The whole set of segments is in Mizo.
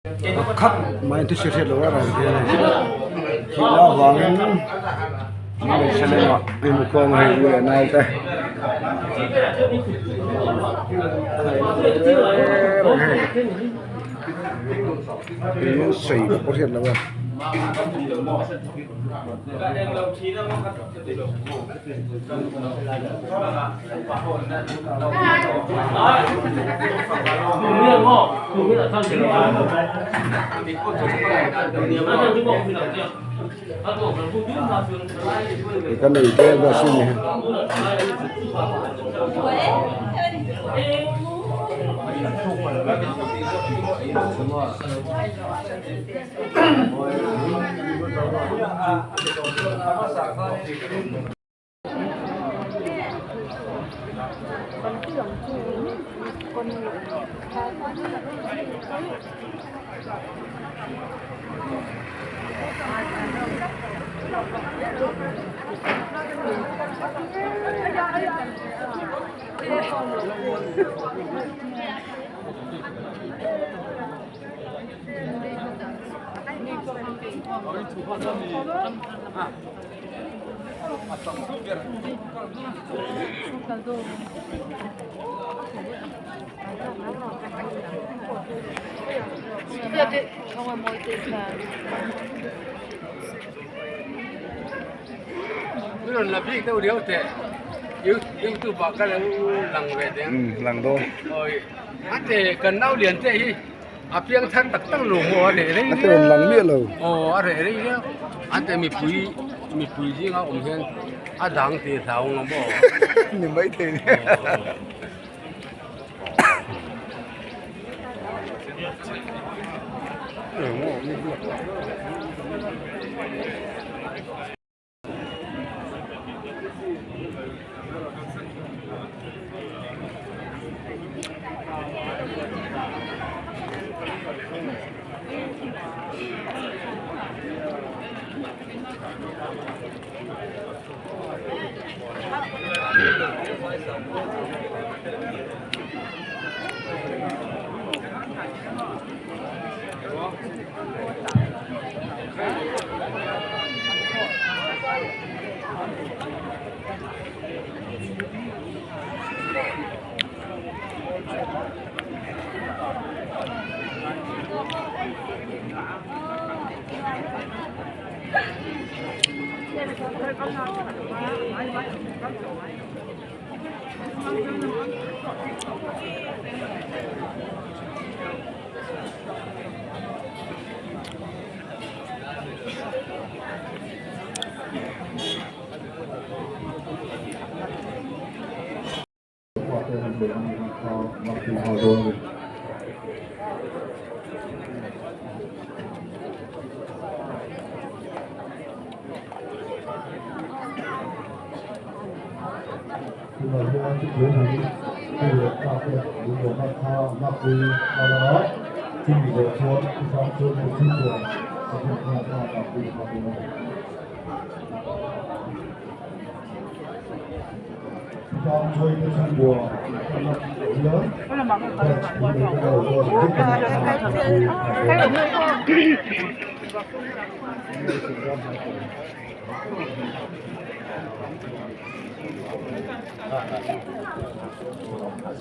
Khat mai thu hriat loh a rawn hian hei thihna avangin hmeichhe lamah inkhawm a hei u leh nau te hei sawi pawh hriat loh a. Ka nei te bus hi A piang thar tak tak lo maw a reh rei A rawn lang miah lo. Aw a reh rei viau. An te mipui mipui zinga awm hian a dang tih hlau ang maw. Ni mai thei ni.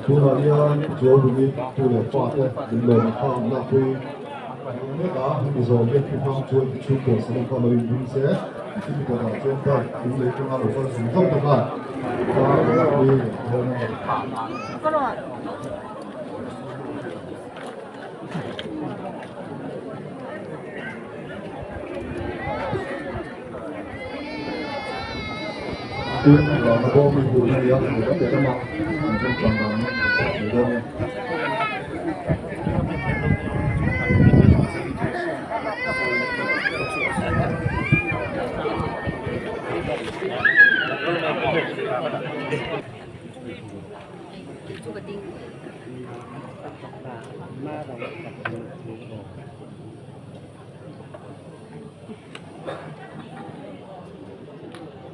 Tunah hian Tualbungin tu leh fate lunglawn a kha an lakpui mek a, hemi zawh hian thu hmang chuan ti chhungkaw salon kha lo inring se, chumi kawtah chuan bike lunglei atanga lo kal zung zauh te khan kha an lakpui leh dawn a ni. Tin, vana bawm hi hmuh a ni a, lehlam lehlamah an zawng tlang dan in an thlak mai dawn a ni.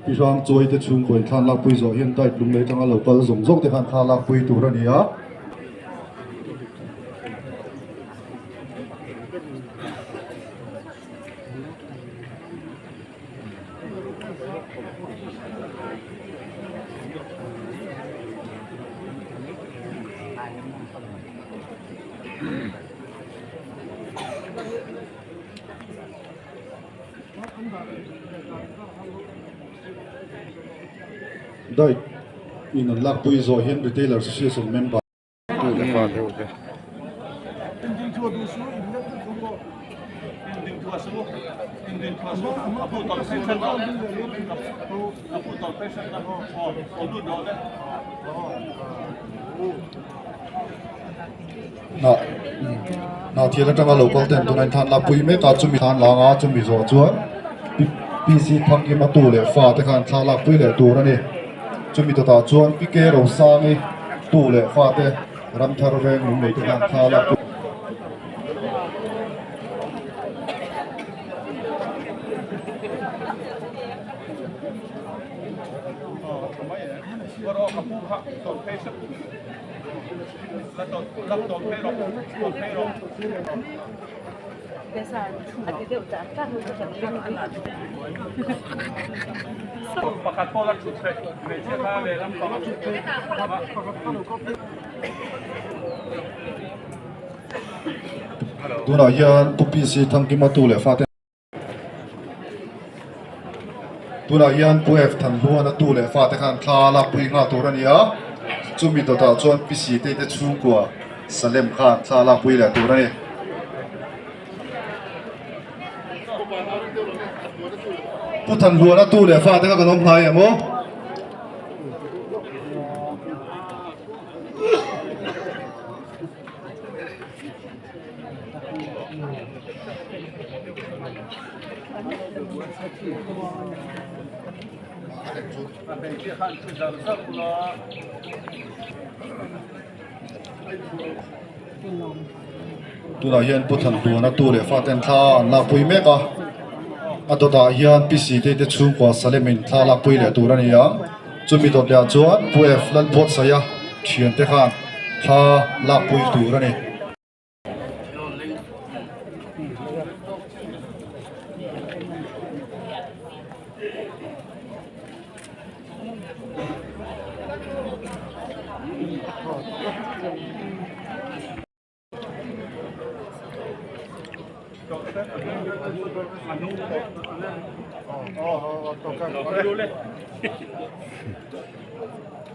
Pi hrang chawi te chhungkaw in thlan lakpui zawh hian diet lung lei atanga lo kal zawng zawng te khan thla lakpui tur a ni a. Diet in an lakpui zawh hian Retailer Association member. Hnah hnah thial atanga lo kal ten tuna in thlan lakpui mek a chumi thlan lang a chumi zawh chuan PC Thangkima tu leh fa te khan thla lakpui leh tur a ni. Chumi tawtah chuan Pi Ke Rosangi tu leh fate Ramthar veng lung nei te khan thla lak pui. Tunah hian Pu PC Thangkima tu leh fate Tunah hian Pu F Thanhluana tu leh fate khan thla lakpui nghal tur a ni a, chumi dawtah chuan Pi Sitei te chhungkua Salem khan thla lakpui leh tur a ni. Pu Thanhluana tu leh fate kha kan awm hnai em aw? Tunah hian Pu Thanhluana tu leh faten thla an lakpui mek a, a dawtah hian Pi Sitei te chhungkua Salemin thla lakpui leh tur a ni a, chumi dawt leh ah chuan Pu F Lalbuatsaia thiante khan thla lakpui tur a ni.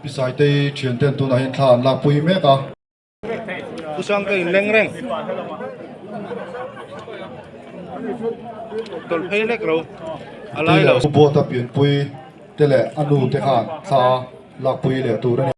Pi Saitei thianten tunah hian thla an lakpui mek a. Pu Sang ka inleng reng. Tawlh phei lek lo. A lai lo. Pu Buata pianpui te leh a nu te khan thla lakpui leh tur a ni.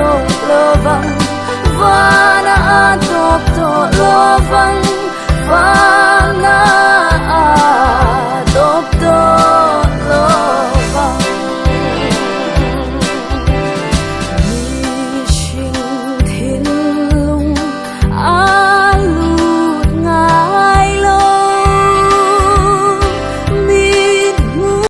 tawh lovang.